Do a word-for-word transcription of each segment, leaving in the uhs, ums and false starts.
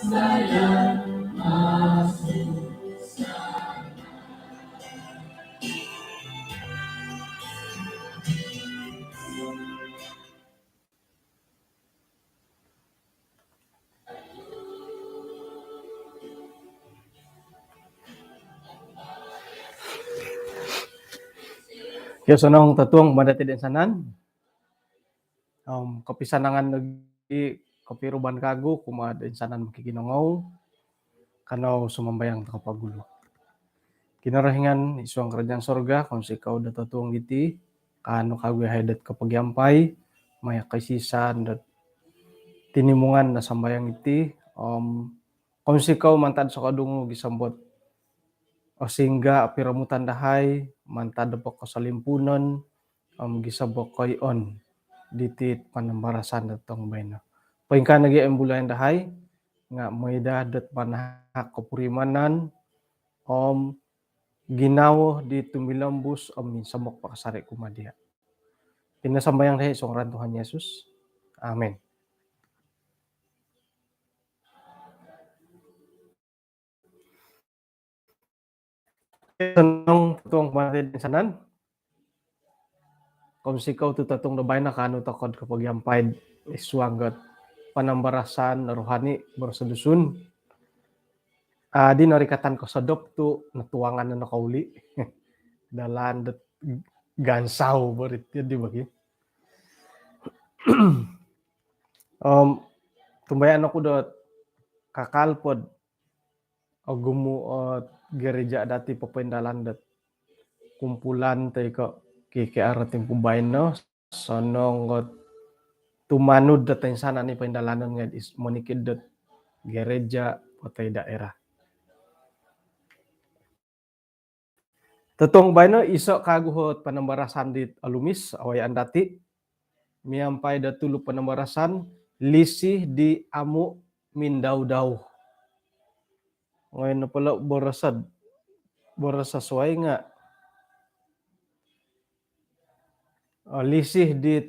Kio, osonong totuong kumaa dati toinsanan. Om kopisanangan nogi, kopiruban kagu kumaa toinsanan mokikinongou. Kanou sumambayang tokou pogulu. Kinorohingan id suang kerajaan sorga, kounsikou do totuong diti, kaanu kagu yahai dot kopogiampai maya koisisan dot tinimungan do sambayang diti. Om kounsikou mantad sokodung gisom dot osingga piromutan dahai mantad do kosolimpunon om gisom do koiyon diti panambarasan dot totuong baino. Poingkaa nogi ombulayan dahai nga mooi daa dot manahak kopurimanan om ginawo di tumilombus om minsomok pakasari kumaa dia. Iti no sambayang dahai id suang ngaran Tuhan Yesus. Amin. Osonong totuong kumaa dati toinsanan. Kounsikou tu totuong do baino kaanu tokou kopogiampai id suang dot panambarasan rohani boros Dusun. Adi norikatan kosodop tu notuangan no nokouli. Dalan dot gansau borit jadi bagi. Om tumbayaan oku dot kakal po dot ogumu o gereja dati popoindalan dot kumpulan toi ko K K R timpu baino, osonong dot tumanud dot toinsanan i poindalanon nga is-, monikid dot gereja po toi daerah. Totuong baino iso kagu ot panambarasan dit olumis awayaan dati miampai do tulu panambarasan, lisi di amu mindau-dau. Ongoi nopo ilo boros, boros suai nga, oh, lisi di,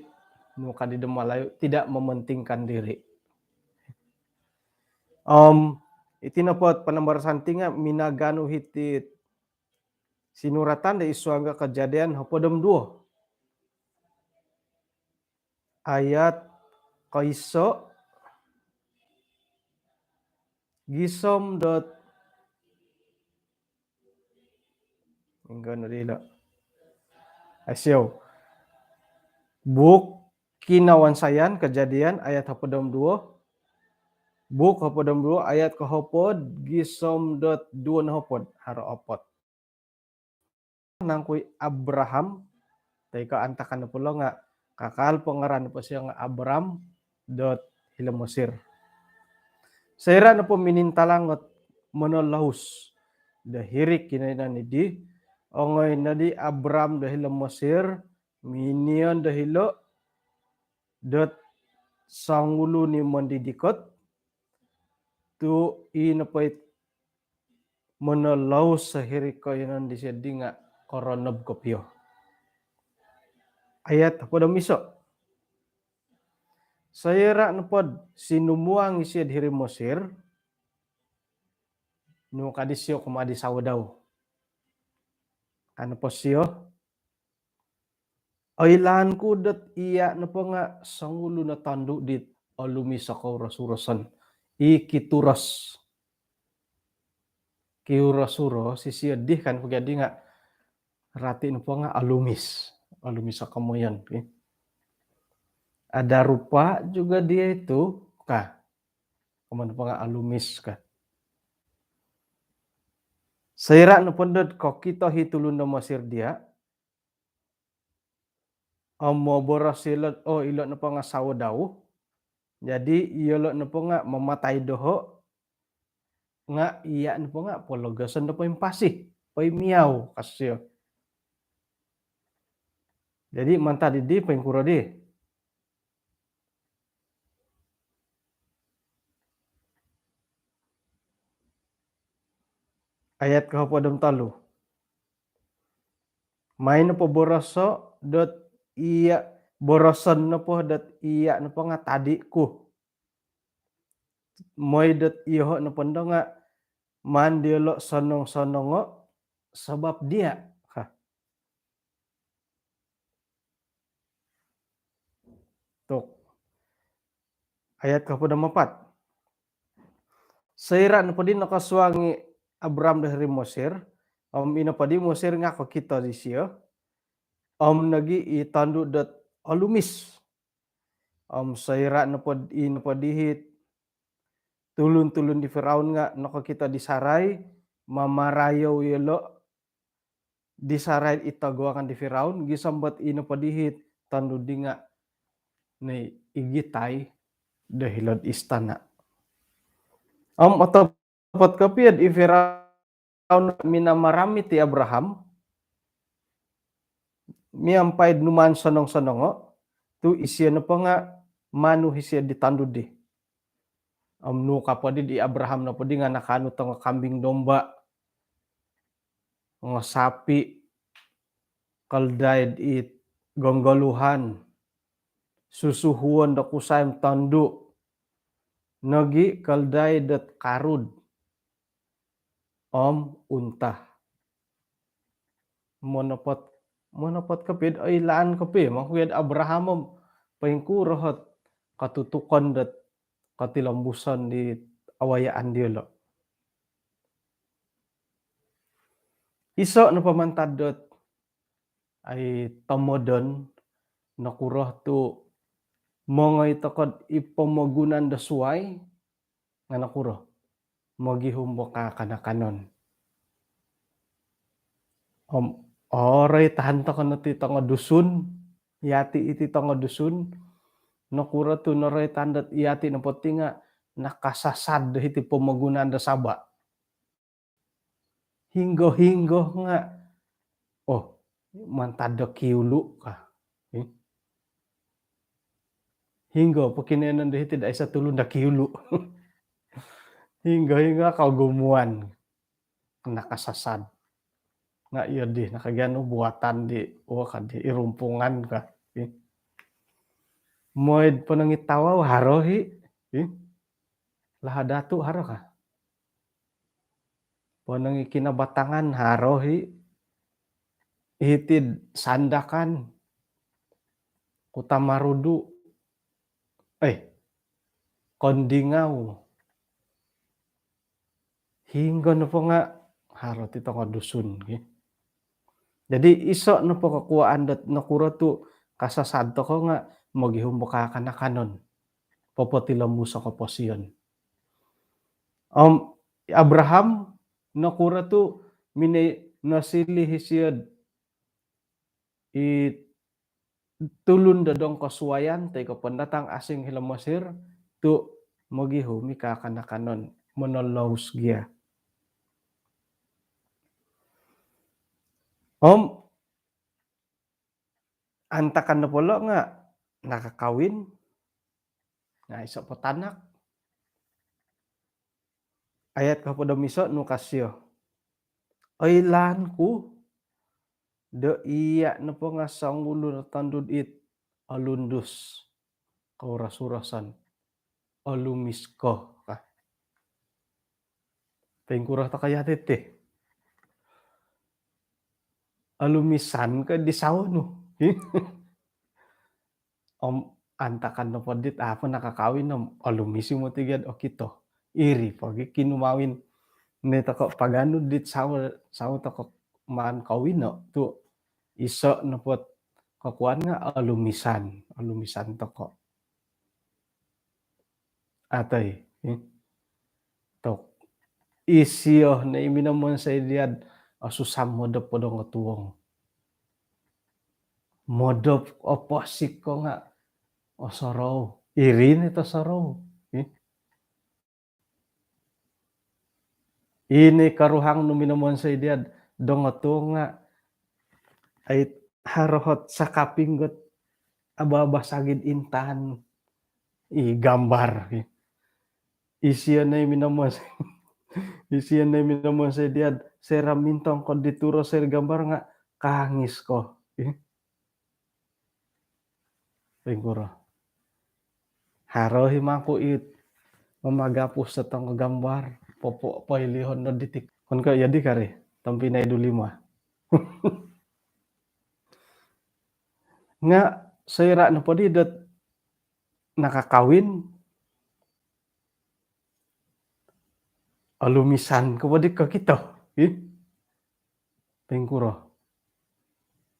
nu ka di do Malayu, tidak mementingkan diri. Om iti nopo panambarasan ti nga minaganu hiti sinuratan do id suang Kejadian hopod om duo ayat koiso gisom dot, ingkaa no dilo. Aiso. Buuk Kinawansayan, Kejadian, ayat hopod om duo. Buuk hopod om duo ayat kohopod gisom dot duo nohopod, haro opod. Nangku i Abraham, toi ko antakan nopo ilo nga kakal po ngaran nopo isio nga Abram dot hilo Mesir. Soira nopo minintalang ot monolous do hiri kinoiyonon dii, ongoi nodi Abram do hilo Mesir, miniyon do hilo dot songulun i mondidikot, tu i nopo it monolous hiri kinoiyonon disio dii nga koronob kopio. Ayat hopod om iso. Soira nopo dot sinumuang isio id hiri Mesir, nu ka disio kumaa di sawo dau. Ka nopo isio, oilaan ku dot iya nopo nga songulun o tondu dit olumis o kouros-uroson, i kituros. Kiuros-uros isio dii kan, pogi dii nga rati nopo nga olumis, olumis o komoyon, ki. Ada rupa juga dia itu, ka. Komoyon nopo nga olumis, ka. Soira nopo dot kokito i tulun do Mesir dia, om moboros ilo, oh, ilo nopo nga sawo dau. Jadi iyolo nopo nga mamatai doho, nga iya nopo nga pologoson do poimpasi, poimiau, ka disio. Jadi mantad dii poingkuro dii? Ayat kohopod om tolu. Maai nopo boroso dot iya, boroson nopo dot iya nopo nga tadi ku. Mooi dot iyoho' nopondo nga' maan diyolo' sonong-sonongo' sabap diya'. Ha. Tu' ayat kohopod om apat. Soira' nopoddi nokosuang i Abram do hiri Mesir, om i nopoddi Mesir nga' kokito disiyo, om nogi' i tondu' dot olumis. Om soira' nopod, i nopoddi hit tulun-tulun di Firaun nga' nokokito di Sarai, mamarayou iyolo' di Sarai i toguangan di Firaun, gisom dot i nopoddi hit tondu' di nga' noigitai do hilo'd istana'. Om otopot kopio'd i Firaun minamaramit i Abraham miampai'd numaan sonong-sonongo', tu' isiyo nopo nga' manu isiyo di tondu' di. Om nu ka poddi di Abraham nopoddi nga' nakaanu tongo kambing domba, ngo sapi', koldai'd it gonggoluhan, susuhuon do kusai om tondu', nogi' koldai dot karud om unta. Monopot, monopot kopio'd oilaan kopio mangku iya'd Abraham om poingkuro hot kotutukon dot kotilombuson di awayaan diyolo'. Iso' nopo mantad dot ai tomodon, nokuro tu' mongoi toko'd i pomogunan do suwai nga' nokuro, mogihum bo kaakan-akanon. Om oroitan toko' no ti tongo Dusun, iyati' iti tongo Dusun, nokuro tu' noroitan dot iyati' nopo ti nga' nakasasad do hiti pomogunan do Sabah. Hinggo-hinggo nga', oh, mantad do Kiulu ka. Eh? Hinggo po kinoiyonon do hiti'd aiso tulun do Kiulu. Hinggo-hinggo kogumuan, nakasasad. Nga' iyo di, nakagianu buatan di, oh, ka di, i Rumpungan ka. Eh? Moi'd ponong i Tawau haro hi. Eh? Lahad Datu haro ka. Ponong i Kinabatangan haro hi. Hiti'd Sandakan, Kota Marudu, eh, Kondingau. Hinggo nopo nga' haro ti tongo Dusun, ki. Jadi iso' nopo kokuwaan dot nokuro tu' kasasad toko' nga' mogihum bo kaakan-akanon, popotilombus o koposion. Om Abraham nokuro tu' minoi nosiliu isiyo'd i tulun do dongkosuwayan toi ko' pendatang asing hilo Mesir tu' mogihum i kaakan-akanon, monolous gia. Om antakan nopo lo' nga' nakakawin, nga' iso' po tanak. Ayat kohopod om iso' nu ka sio, oilaan ku do iya' nopo nga' songulun o tondu'd it olundus, kouros-uroson, olumis ko ka. Poingkuro toko' yati' ti? Olumisan ko di sawo nu? Om antakan nopo dit a' po nakakawin om olumis i moti gia'd okito. Iri po gi kinumawin. Ni toko' paganu dit sawo, sawo toko' maan kawino' tu' iso' nopo't kokuwaan nga' olumisan, olumisan toko'. Atoi, eh. Tok. Isio no i minomonsoi diya'd osusah modop do dongotuong. Modop oposik ko nga' osorou. Iri no it osorou, eh. Ino i koruhang nu minomonsoi diya'd dongotuong nga' ai haro hot sakaping got aba-aba sagi'd intaan i gambar. Isio no i minomonsoi, isio no i minomonsoi diya'd soira' mintong ko di turo soira' gambar nga' kangis ko. Poingkuro. Haro hi mangku it mamagapus do tongo gambar, popo-, poilihon do ditik. Kon ko iya di kari, tompinai Dulima. Nga soira nopo di dot nakakawin, olumisan ko po di kokito, ih. Poingkuro.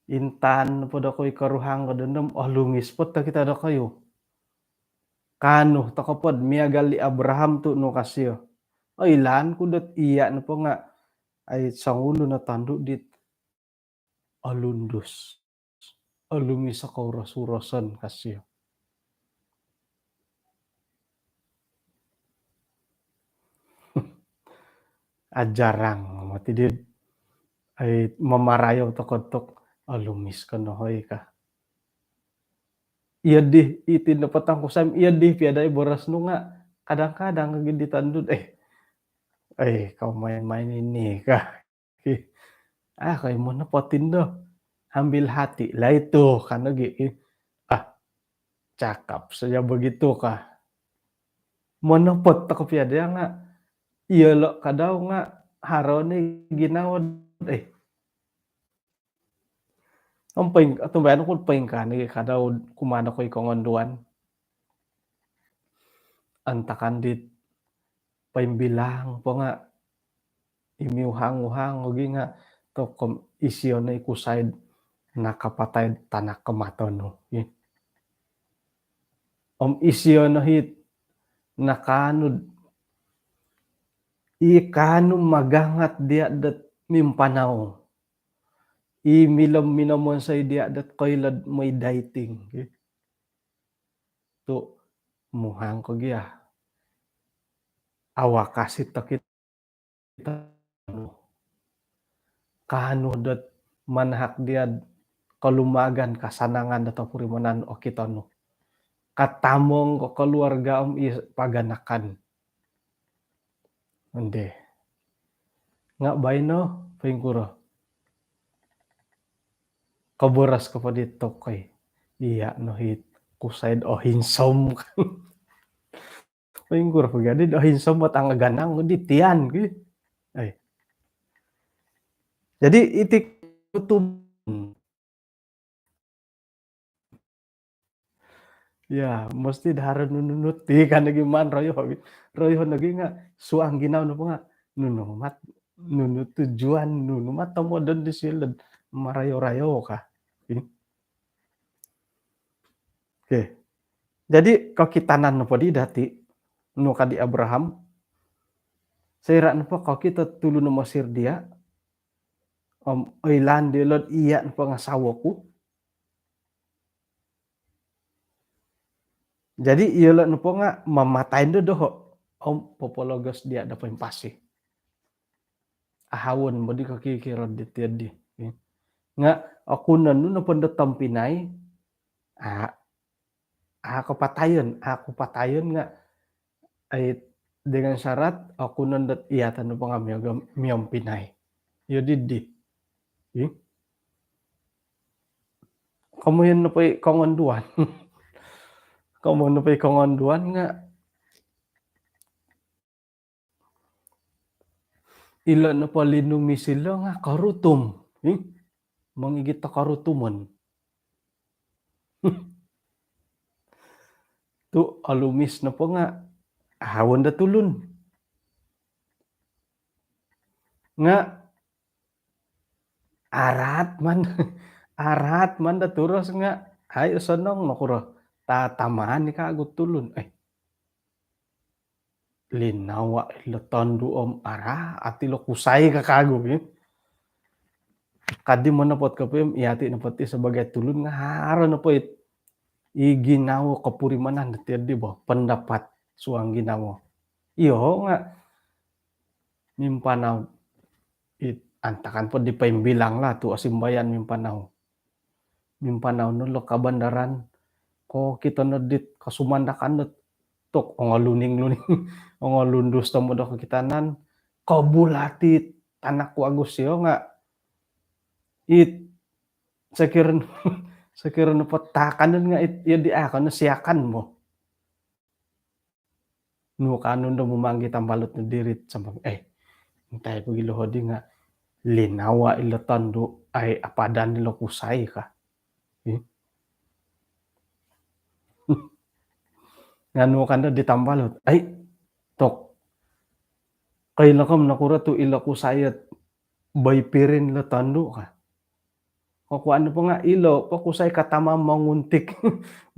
Intangan po dokoyu koruhang ko dondo om olumis po tokito dokoyu. Kaanu toko pod miagal di Abraham tu nu ka sio. Oilaan ku dot iya nopo nga ai songulun o tondu dit olundus. Olumis o kouros-uroson ka sio. Ajarang moti di, ai, mamarayou toko tu olumis ko no hoi ka. Iya di, iti nopo tangkusai, iya di pia dai boros nu nga kadang-kadang gi di tondu, eh, eh, kau main-main ini ka. Ih, ah, koi monopot indo. Ambil hati lah itu, kan lagi, ih. Ah, cakap saja begitu kah. Monopot toko pia dia nga, iyolo kadau nga haro ni ginawo, eh. Om poing-, tumbayaan ku poingkaa ni kadau kumaa dokoyu kongonduan. Antakan di poimbilang po nga i miuhang-uhang ogi nga tokom isio no i kusai nakapatai tanak kamato nu. Om isio no hit nakanud i kaanu magangat dia dot mimpanau. I milo minomonsoi dia dot koilo do moi dating. Tu muhang ko gia. Awak kasi tokito. Kaanu dot manahak dia kolumagan, kasanangan do topurimanan okito nu. Katamong ko keluarga om i paganakan. Ande. Nga baino poingkuro. Koboros ko po di tokoi. Iya no hit kusai do ohinsom. Poingkuro po gia di ohinsom bat ang ganang di tian ki. Ai. Jadi iti kutu ya, mesti do haro nunu nuti kan lagi maan royo. Royo lagi nga suang ginawo nopo nga nunu mat, nunu tujuan, nunu mat tomodon di silo do marayo-rayo ka. Ih. Okey. Jadi kokitanan nopo di dati, nu ka di Abraham, soira nopo kokito tulun o Mesir dia, om oilaan diolo do iya nopo nga sawo ku. Jadi iyolo nopo nga mamatai ndo doho om popologos dia do poimpasi. Ahawon modi kokikiro di tiodi. Nga okunon nu nopo ndo tompinai, a, a ko patayon, a ko patayon nga ai dengan syarat okunon dot iya tano po nga miogom miompinai. Iyo didi. Ih. Komoyon nopo i kongonduan. Komoyon nopo i kongonduan nga ilo nopo linumis ilo nga korutum. Ih. Mongigit do korutumon. Tu olumis nopo nga ahawon do tulun. Nga araat maan, araat maan do turos nga ai osonong nokuro tatamaan ni kagu tulun. Eh. Linawa ilo tondu om araat ilo kusai ka kagu, ya. Kadi monopot kopio om iyati nopo ti sebagai tulun nga haro nopo it i ginawo kopurimanan dati di bo pendapat suang ginawo. Iyo nga mimpanau it antakan po di poimbilang lah tu osimbayan mimpanau. Mimpanau no lo kabandaran kokito no dit kasumandakan no tok ongoluning-luning ongolundus tomod do kokitanan kobulati tanak wagu sio nga it sokiro sokiro nopo taakanon nga it iyo di a kono siakan mo. Nu kaanu ndo mumanggi tambalut no diri sampai, eh, intai pogi lo hodi nga linawa ilo tondu, ai apadan ilo kusai ka. Hmm. Nga nu kando di tambalut, ai, tok. Koilo kom nokuro tu ilo kusai ot boipirin lo tondu ka. Kokuan po nga ilo po kusai katama monguntik.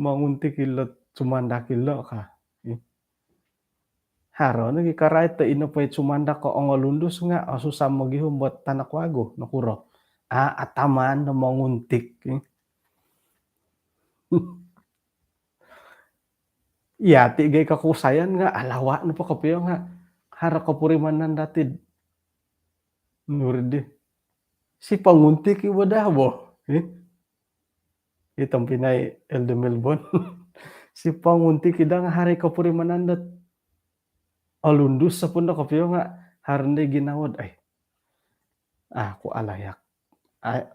Monguntik ilo sumandak ilo ka. Hmm. Haro nogi karait do ino po i sumandak ko ongolundus nga osusah mogihum buat tanak wagu, nokuro. A, atamaan do monguntik. Iya, ti gai kakusayan nga alawa nopo kopio nga haro kopurimanan dati nuridi. Si ponguntik i bo daa bo. Eh? I tompinai Elder Melbourne. Si ponguntik i daa nga haro i kopurimanan dot olundus sapun do kopio nga haro ndi ginawo dot, ai, aku alayak. Ai,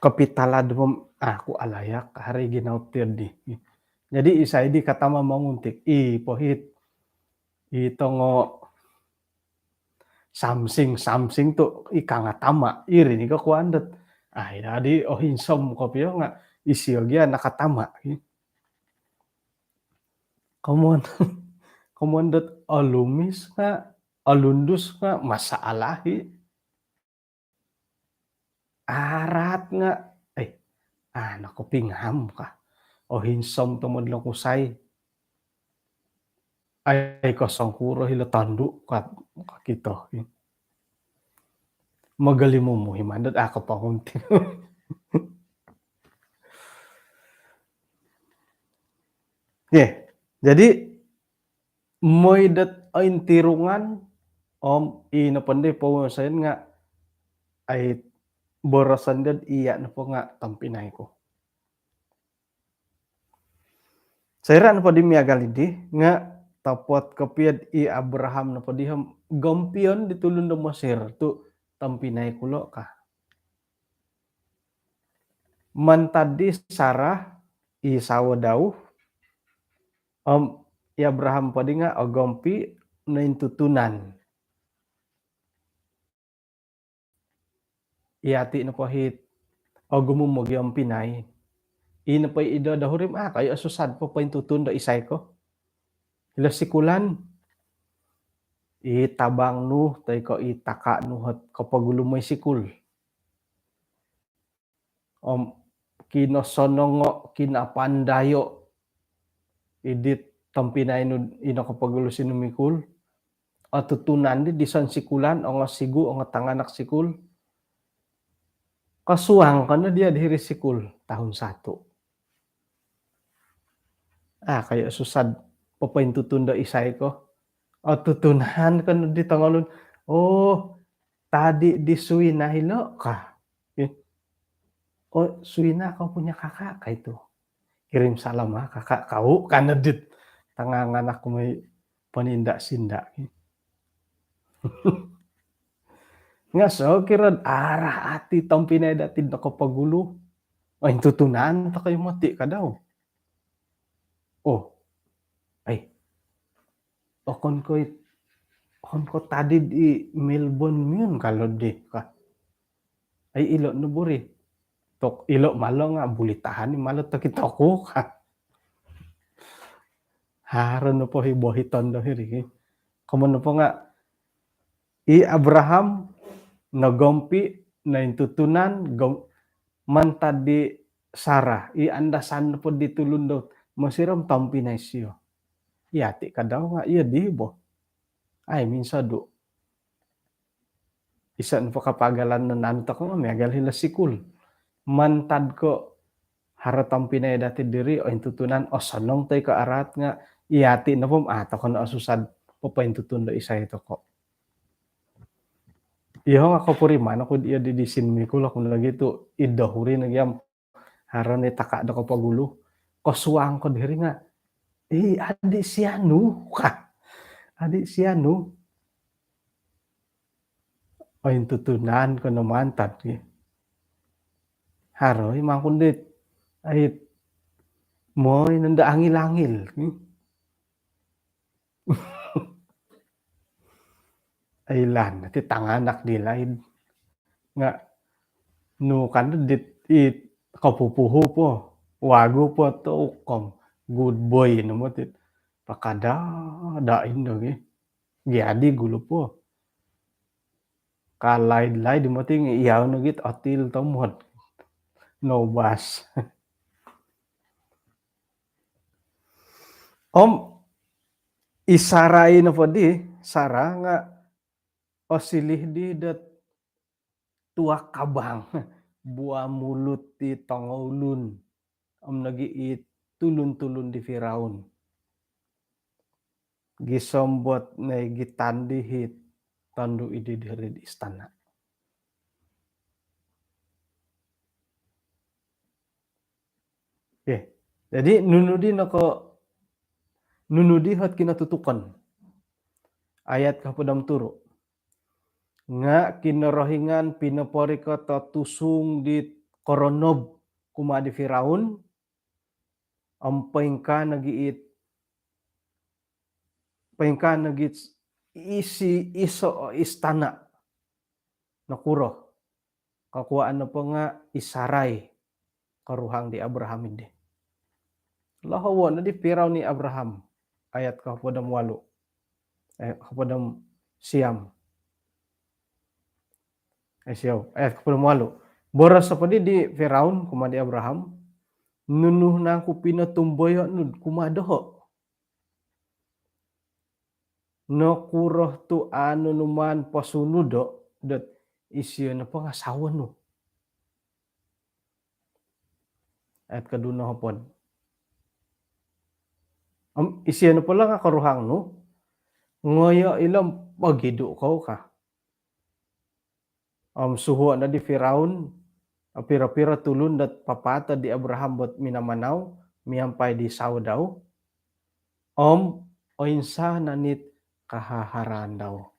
kopitalad pom, aku alayak, haro i ginawo tiodi. Jadi isai di katama monguntik, i pohit, i tongo samsing-samsing tu i kangatama, iri ni kokuan dot. Ai, dadi ohinsom kopio nga isio gia nakatama. Komon, komon dot olumis nga, olundus nga masalah i. Araat nga, eh, anak kopingam ka. Ohinsom tomod lo kusai. Ai, kosongkuro hilo tondu ka, kokito. Mogolimumuhi mandot, ah, koponguntik. Ye, jadi moi dot ointirungan, om i nopo ndi poumasayan nga, ai, boroson dot iya nopo nga tompinai ku. Soira nopo di miagal idi nga topot kopio dot i Abraham nopo di om gompion di tulun do Mesir tu tompinai ku lo ka. Mantad di Sarah, i sawo dau, om i Abraham po di nga ogompi nointutunan. Iyati nopo hiti, ogumu mogiompinai. I nopo i do dohuri om, ah, koyo susah popointutun do isai ko. Ilo sikulan, i tabang nu, toi ko i taka nu ot kopogulu moi sikul. Om kinosonongo, kinapandayo i dit tompinai nu i nokopogulu sinumikul. Otutunan di dison sikulan, ongosigu, ongotanganak sikul. Kosuang ko no dia dihiri sikul tahun satu. Ah, koyo susah popointutun do isai ko. Otutunan ko no di tongolun. Oh, tadi di Suina hilo ka. Eh. Oh, Suina kau punya kakak ka itu. Kirim salam, ah, kakak kau, ka no dit tanganganak moi poninda-sinda. Nga sokiro araat i tompinai dati nokopogulu, ointutunan tokou moti ka dau. Oh. Ai. Okon ko it, okon ko tadi di Melbourne miun ka lo di ka. Ai, ilo no bo ri. Tok ilo malo nga buli tahan i malo tokito ku ka. Haro nopo i bohiton do hiri. Komon nopo nga i Abraham nogompi, nointutunan, gom-, mantad di Sarah, i andasan nopo di tulun do Mesir om tompinai sio. Iyati ka dau nga iyo di bo. Ai, minsodu. Iso nopo kapagalan no nantok nga miagal hilo sikul. Mantad ko haro tompinai dati diri, ointutunan, osonong toi ko araat nga iyati nopo om, ah, tokou no osusah popointutun do isai toko. Iyo nga kopuriman oku dia di, di sinumikul oku nogi tu i dohuri nogi om haro ni taka do kopogulu. Kosuang ko diri nga, "Ih, adi sianu ka. Adi sianu." Ointutunan ko no mantad ki. Haro i mangkun dit. Ait. Moi nondo angil-angil ki. Ilaan ti tanganak di laid. Nga nu kan dit it kopupuhu po, wagu po tu ukom good boy no moti. Pakada da indo gi. Giadi gulu po. Kalaid-laid di moti ngi iyau no git otil tomod. No bas. Om i Sarai nopo di, Sarah nga osilih di dot tuak kabang, buah mulut di tongoulun, om nogi i tulun-tulun di Firaun. Gisombot nai gitandi hit tondu idi diri di istana. Okey. Jadi nunu di noko, nunu di hot kinotutukon. Ayat kohopod om turu. Nga Kinorohingan pinoporikot o tusung di koronob kumaa di Firaun, om poingkaa nogi it, poingkaa nogi isi iso o istana. Nokuro? Kokuaan nopo nga i Sarai, koruhang di Abraham idi. Lohowo no di Firaun i Abraham. Ayat kohopod om walu. Eh, kohopod om siam. Eh, siau. Ayat kohopod om walu. Boros nopo di di Firaun kumaa di Abraham, nunu nangku pinotumboyo nu kumaa doho? Nokuro tu anu nu maan posunudo dot isio nopo nga sawo nu? Ayat koduo nohopod. Om isio nopo lo nga koruhang nu, ngoyo ilo om pogidu kou ka. Om suhuo no di Firaun o piro-piro tulun dot papaatod di Abraham dot minamanau miampai di sawo dau, om oinsanan it kahaharaan dau.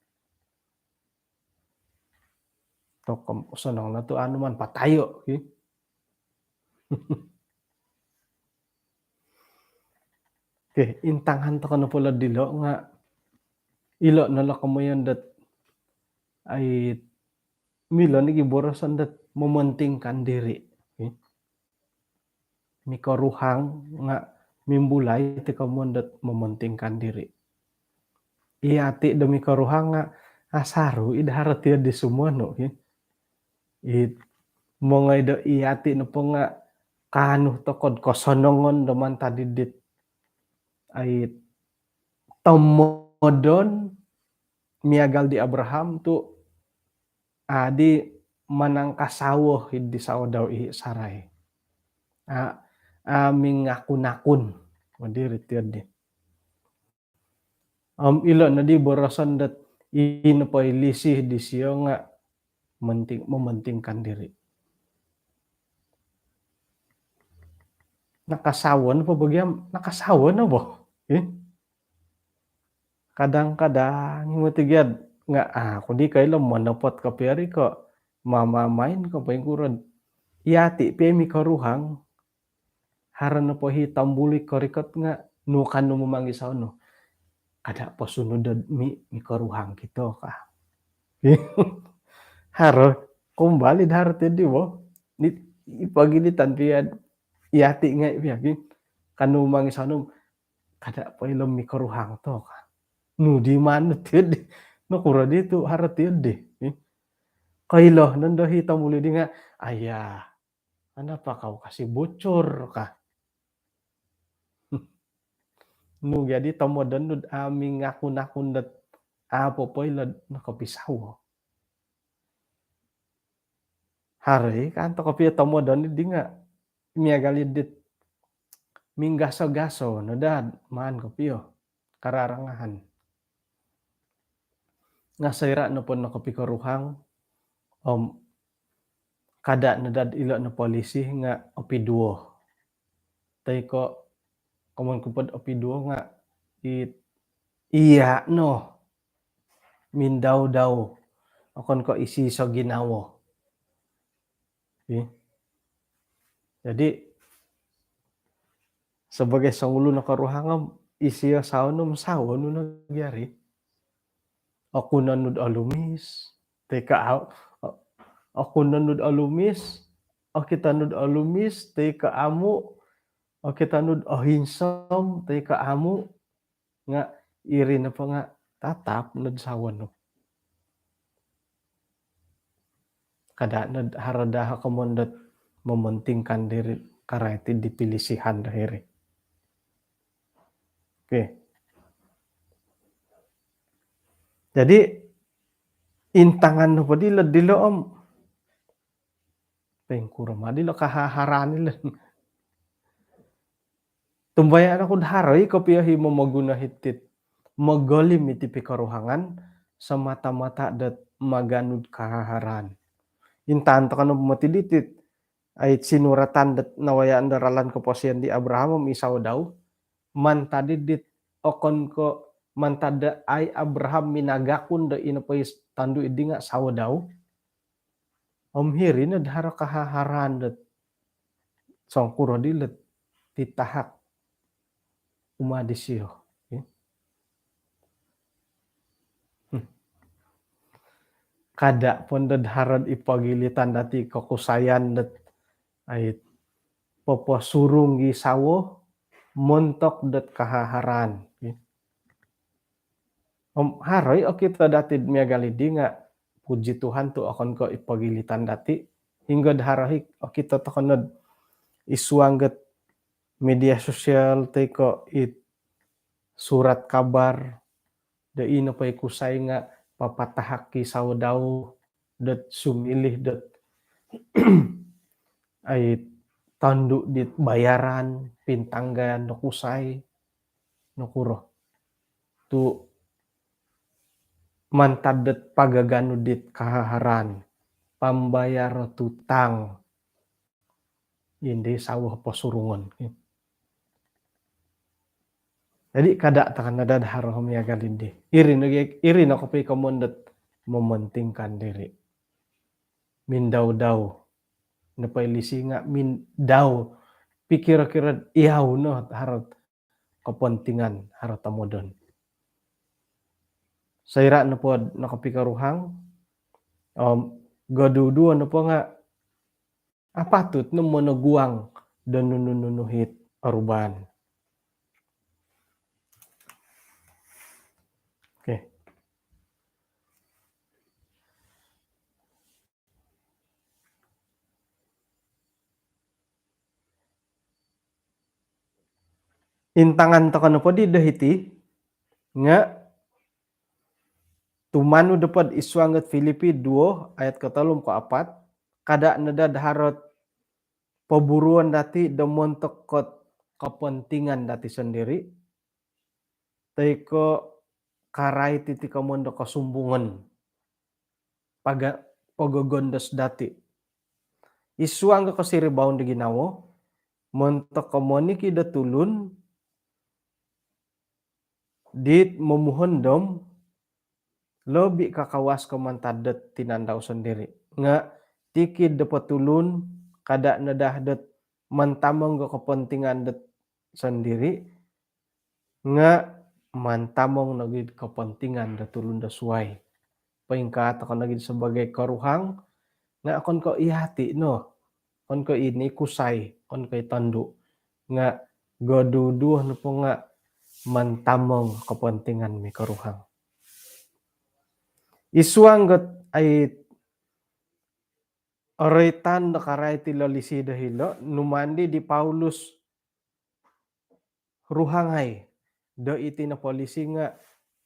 Tokom osonong no tu anu maan patayo ki. Okey, intangan tokou nopo lo dilo nga ilo no lo komoyon dot ai milo nogi boroson dot mementingkan diri. Okey. Mikoruhang nga mimbulai ti komoyon dot mementingkan diri. Iyati do mikoruhang nga asaru id haro tiodi sumonu, okey. It mongoi do iyati nopo nga kaanu tokou do kosonongon do mantad id dit ai tomodon miagal di Abraham tu adi manangkasawo id di sawo dau i Sarai. A, a mingakun-akun. Modiri tiodi. Om ilo no di boroson dot i nopo i lisi disio nga menting, mementingkan diri. Nakasawo no po bogiam, nakasawo no bo. Eh? Kadang-kadang moti gia nga aku di koilo monopot kopio ri ko mamain ko poingkuro. Iyati pia mikoruhang. Haro nopo i tombuli korikot nga nu kaanu momangisau nu. Kada posunudo mi, mikoruhang kito ka. Haro, kombali do haro tiodi bo. Ni, i pagi di tanpian iyati ngai pia ki. Kaanu momangisau nu, kada poilo mikoruhang to ka. Nu di maan nu tiodi. Nokuro di tu haro tiodi. Koilo nondo i tombuli di nga, ayah, kenapa kau kasih bocor ka? Nu jadi tomodon nu a mingakun-akun dot a popoilo nokopisawo. Haro i kan tokou pia tomodon di nga miagal i dit minggaso-gaso no daa maan kopio kararangahan. Nga soira nopo nokopikoruhang om kada no daa ilo nopo lisi nga opiduo. Toi ko komoyon ku po do opiduo nga i, iya no mindau-dau okon ko isoiso ginawo. Okey. Jadi sebagai songulun o koruhang om isio sawo nu om sawo nu no gia ri. Oku nonud olumis toi ko au-, oku nonud olumis, okito nud olumis toi ko amu, okito nud ohinsom toi ko amu, nga iri nopo nga tatap nud sawo nu. Kada nud haro daa komon dot mementingkan diri, karai ti di pilisihan do hiri. Okey. Jadi intangan nopo dilo, dilo om poingkuro ma dilo kahaharaan dilo. Tumbayaan oku do haro i kopio i momoguno hiti mogolim iti pikoruhangan semata-mata dot maganu do kahaharaan. Intangan toko no moti diti, ai, sinuratan dot nawayaan do ralan koposion di Abraham om i sawo dau, mantad dit okon ko mantad do ai Abraham minagakun do ino po i tondu idi nga sawo dau. Om hiri no do haro kahaharaan dot songkuro dilo ti tahak kumaa disio. Okey. Hmm. Kada po ndo do haro id pogilitan dati kokusayan dot, ai, poposurung i sawo montok dot kahaharaan. Okey. Om haro i okito dati miagal idi nga, puji Tuhan tu okon ko id pogilitan dati. Hinggo do haro i okito toko no id suang dot media sosial toi ko id surat kabar do ino po i kusai nga papatahak i sawo dau dot sumiliu dot, ai, tondu dit bayaran, pintanggan do kusai, nokuro. Tu mantad dot pagaganu dit kahaharaan, pambayar tutang, indi sawo posurungon. Jadi kada toko no do haro miagal idi. Iri no, iri no kopio komon dot mementingkan diri. Mindau-dau. Nopo i lisi nga mindau. Pikiro-kiro iyau no haro kepentingan, haro tomodon. Soira nopo nokopikoruhang, om goduduo nopo nga apatut no monoguang do nunu-nunu it orubaan. Okey. Intangan toko nopo di do hiti nga tumanud nopo id suang dot Filipi duo ayat kotolu om koapat, kada no do haro poburuon dati do montok dot kepentingan dati sendiri, toi ko karai ti ti komon do kosumbungon, paga-, pogogondos dati. Id suang do kosiribaon do ginawo, montok komoniki do tulun dit momuhondom lobi kakawas ko mantad dot tinan dau sendiri. Nga tikid do potulun, kada no daa dot mantamong do kepentingan dot sendiri, nga mantamong nogi kepentingan do tulun do suai. Poingkaa toko nogi sebagai koruhang, nga okon ko iyati no, okon ko i kusai, okon ko i tondu, nga goduduo nopo nga mantamong kepentingan mikoruhang. Id suang dot, ai, oroitan do karai ti lolisi do hilo, numandi di Paulus ruhangai do iti nopo lisi nga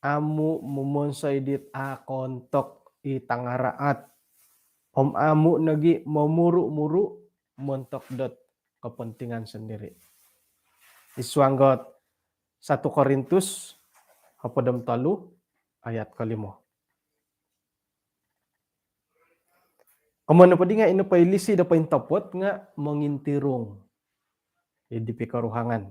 amu momonsoi dit a' koontok i tangaraat, om amu nogi momuru-muru montok dot kepentingan sendiri. Id suang dot satu Korintus hopod om tolu ayat kolimo. Komon nopo di nga ino po i lisi do pointopot nga mongintirung id pikoruhangan.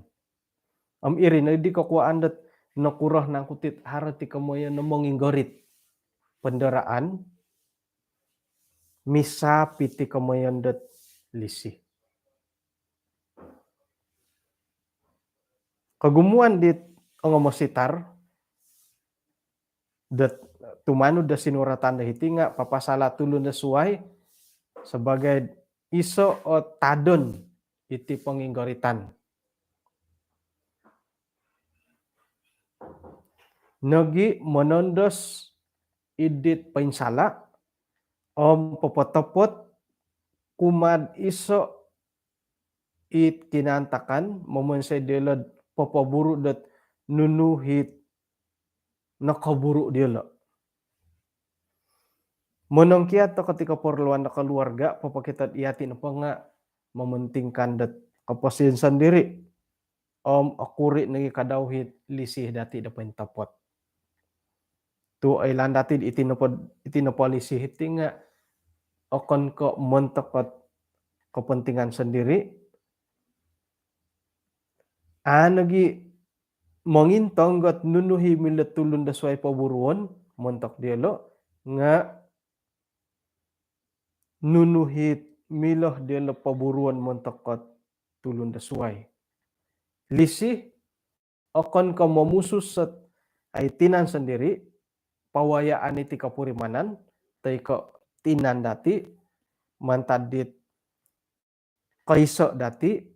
Om iri no di kokuaan dot nokuro nangku ti haro ti komoyon do monginggorit. Penderaan, misaap iti komoyon dot lisi. Kogumuan dit ongomositar, dot tumanud do sinuratan do hiti nga' papasala' tulun do suwai sabagai iso' o tadon iti ponginggoritan. Nogi' monondos idit poinsala' om popotopot kumaa'd iso' it kinaantakan momonsoi diyolo'd popoburu' dot nunu it nokoburu' diyolo'. Monongkiad toko' ti koporluan do koluarga', popokito'd iyati' nopo nga' momontingkan dot koposion sondiri' om okuri' nogi' kadau it lisi dati' do pointopot. Tu' oilaan dati' iti nopo, iti nopo lisi iti nga' okon ko' montok ot kopontingan sondiri', a' nogi' mongintong ot nunu i milo tulun do suwai poburuon montok diyolo' nga' nunu it milo diyolo' poburuon montok ot tulun do suwai. Lisi okon ko' momusus ot ai tinan sondiri', pawayaan iti kopurimanan toi ko' tinan dati' mantad dit koiso' dati'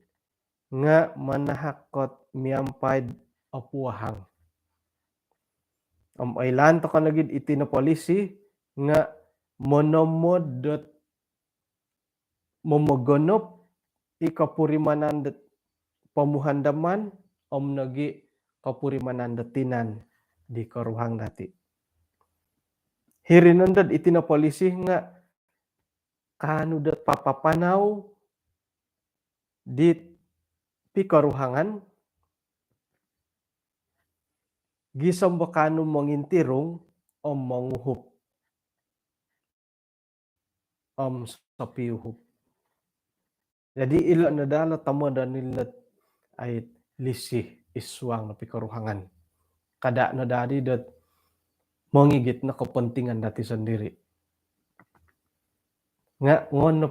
nga' manahak ot miampai'd opuahang. Om oilaan toko' nogi'd iti nopo lisi nga' monomod dot momogonop i kopurimanan dot pomuhandaman om nogi' kopurimanan dot tinan di koruhang dati'. Hiri nondo'd iti nopo lisi nga' kaanu dot papapanau dit pikoruhangan gisom bo kaanu mongintirung om monguhup om sopiuhup. Jadi ilo' no daa lo tomod do nilot ai lisi id suang no pikoruhangan. Kada' no daa di dot mongigit no kopontingan dati' sondiri'. Nga' ngon no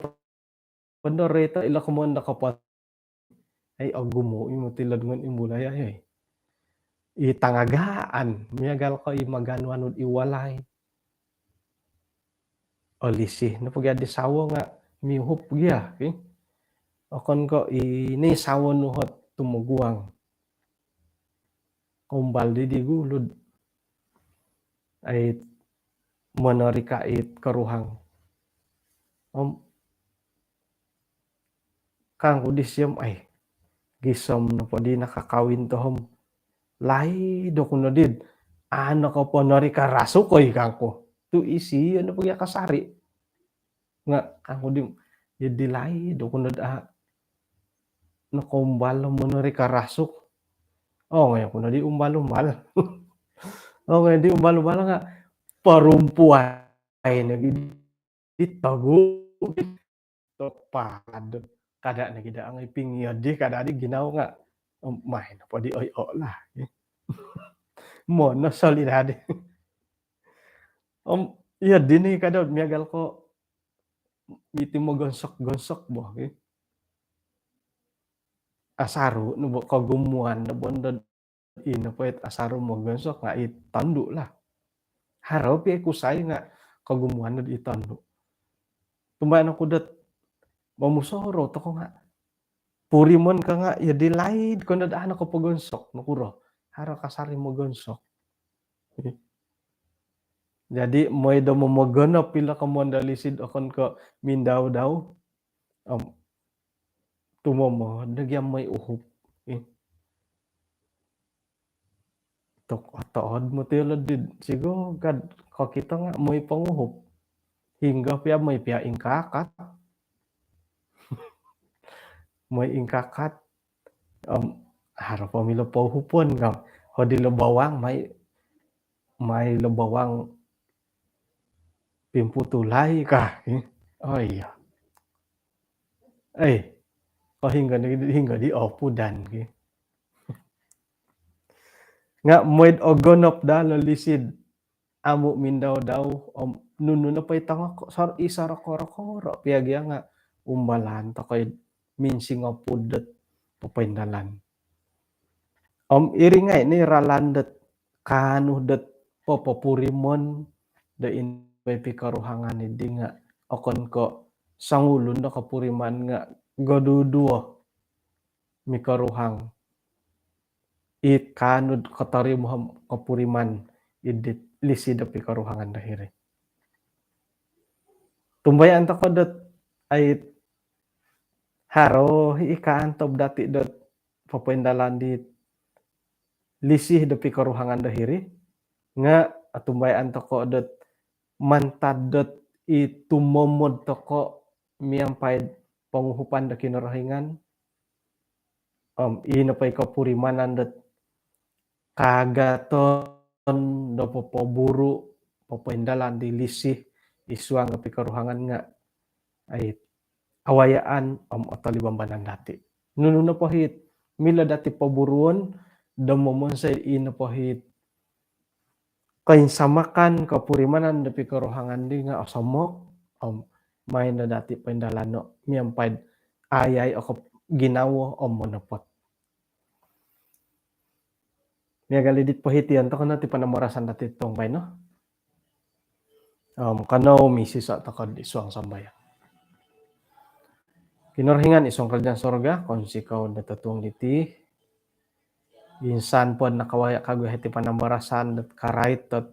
pondo rito ilo' komoyon do kopon- ai ogumu' i moti lod ngon imbulai ai. I tangagaan miagal ko' i maganu anu di walai. Olisi nopo gia di sawo nga' miuhup gia ki. Okon ko' i ni sawo nu ot tumoguang. Koumbal di di gulu'd ai monorika' it koruhang. Om kangku di siom ai gisom nopo di nakakawin tohom laid oku nodi'd a' nokoponorika' rasuk oi kangku. Tu' isio nopo gia kasari'. Nga' kangku di, jadi laid oku nod a' nokoumbal monorika' rasuk. Ongoi oku nodi umbal-umbal. Ongoi di umbal-umbal nga' porumpuai nogi di togu topad. Kada' nogi daa ongoi pingiyodi, kada' di ginawo nga' om main opo di oi o' lah. Mono soli dadi. Om iyo dini kada' miagal ko' iti mogonsok-gonsok bo ki. Asaru' no bo kogumuan no bo ndo ino po it asaru' mogonsok nga' i tondu' lah. Haro pi i kusai nga' kogumuan nod i tondu'. Tumbayaan oku dot momusorou toko' nga' purimon ka nga' iyo di laid ko nod a' nokopogonsok, nokuro haro kasari' mogonsok. Jadi moi do momogonop ilo komoyon do lisi'd okon ko' mindau-dau om tumomod no gia moi uhup. Tok otood moti ilo di sigogad kokito nga' moi ponguhup. Hinggo pia moi pia ingkakat. Moi ingkakat. Om haro po milo pouhupon nga' hodi lo bawang mai, mai lo bawang pimputulai ka. Oh iyo. Ei, ko hinggo di, hinggo di opudan ki. Nga' moi'd ogonop daa lo lisi'd amu' mindau-dau om nunu nopo i tongo sor-, i sorokoro-koro pia gia nga' umbalan toko' i'd minsingopud dot popoindalan. Om iri ngai' ni ralan dot kaanu dot popopurimon do ino poi pikoruhangan iddi nga' okon ko' songulun do kopuriman nga' goduduo mikoruhang. It kaanud kotorimo om kopuriman id dit lisi do pikoruhangan do hiri. Tumbayaan toko' dot ait haro i kaantob dati' dot popoindalan dit lisi do pikoruhangan do hiri, nga' otumbayaan toko' dot mantad dot i tumomod toko' miampai'd ponguhupan do Kinorohingan, om ino poi kopurimanan dot kaagaton do popoburu', popoindalan di lisi id suang do pikoruhangan nga' ait awayaan om otolibambanan dati'. Nunu nopo hit milo dati' poburuon do momonsoi ino po hit koinsamakan kopurimanan do pikoruhangan di nga' osomok, om maan no dati' poindalano' miampai'd ayai o ginawo om monopot. Miagal i dit pohition toko' no ti panambarasan dati' totuong baino. Om kanou misiso' toko'd id suang sambayang. Kinorohingan id suang karajaan sorga, kounsikou do totuong diti. Insan pod nakawaya' kagu iti panambarasan dot karait dot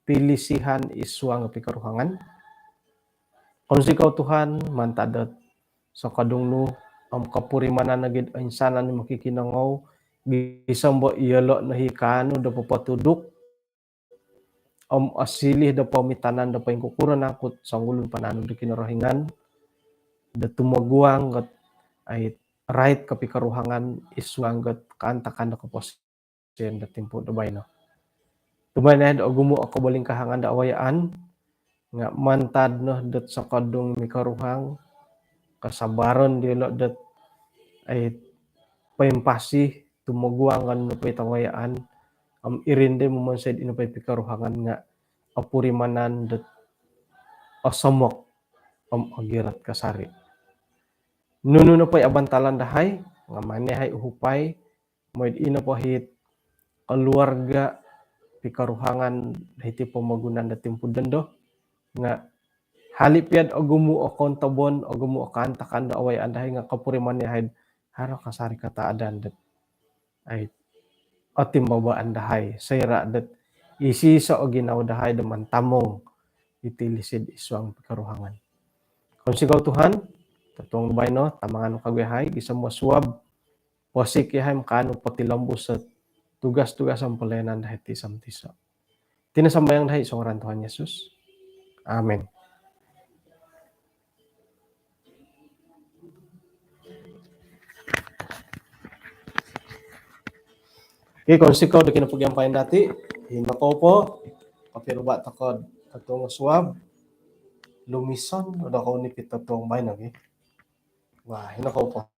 pilisihan id suang pikoruhangan. Kounsikou Tuhan, mantad dot sokodung nu om kopurimanan nogi'd oinsanan i mokikinongou, gisom bo iyolo' no i kaanu do popotuduk om osiliu do poomitanan do poingkukuro nangku't songulun pananud do Kinorohingan do tumoguang dot ait rait kopikoruhangan id suang dot kaantakan do koposion do timpu do baino. Tumanud dot ogumu' o kobolingkahangan do awayaan, nga' mantad no dot sokodung mikoruhang, kasabaron diyolo' dot ait poimpasi, tumoguang kan ino poi tawayaan, om iri nondo momonsoi'd ino poi pikoruhangan nga' opurimanan dot osomok om ogirot kasari'. Nunu nopo i abantalan dahai nga' maan no yahai uhupai, moi'd ino po hit koluarga' pikoruhangan hiti pomogunan do timpu dondo, nga' hali' piya'd ogumu' o koontobon, ogumu' o kaantakan do awayaan dahai nga' kopuriman yahai'd haro kasari' kataadan dot ait otimbabaan dahai soira' dot isoiso' o ginawo dahai do mantamong iti lisi'd id suang pikoruhangan. Kounsikou Tuhan, totuong baino tamangan nu kagu yahai gisom do suab, posik yahai om kaanu potilombus o tugas-tugas om pelayanan dahai tiso-tiso. Iti no sambayang dahai id suang ngaran Tuhan Yesus. Amin. Okey, kounsikou do kinopogiampayan dati', ino kou po, kopiruba' toko'd totuong suab, lumison do kou nipi'd totuong baino, okey. Wah, ino kou po.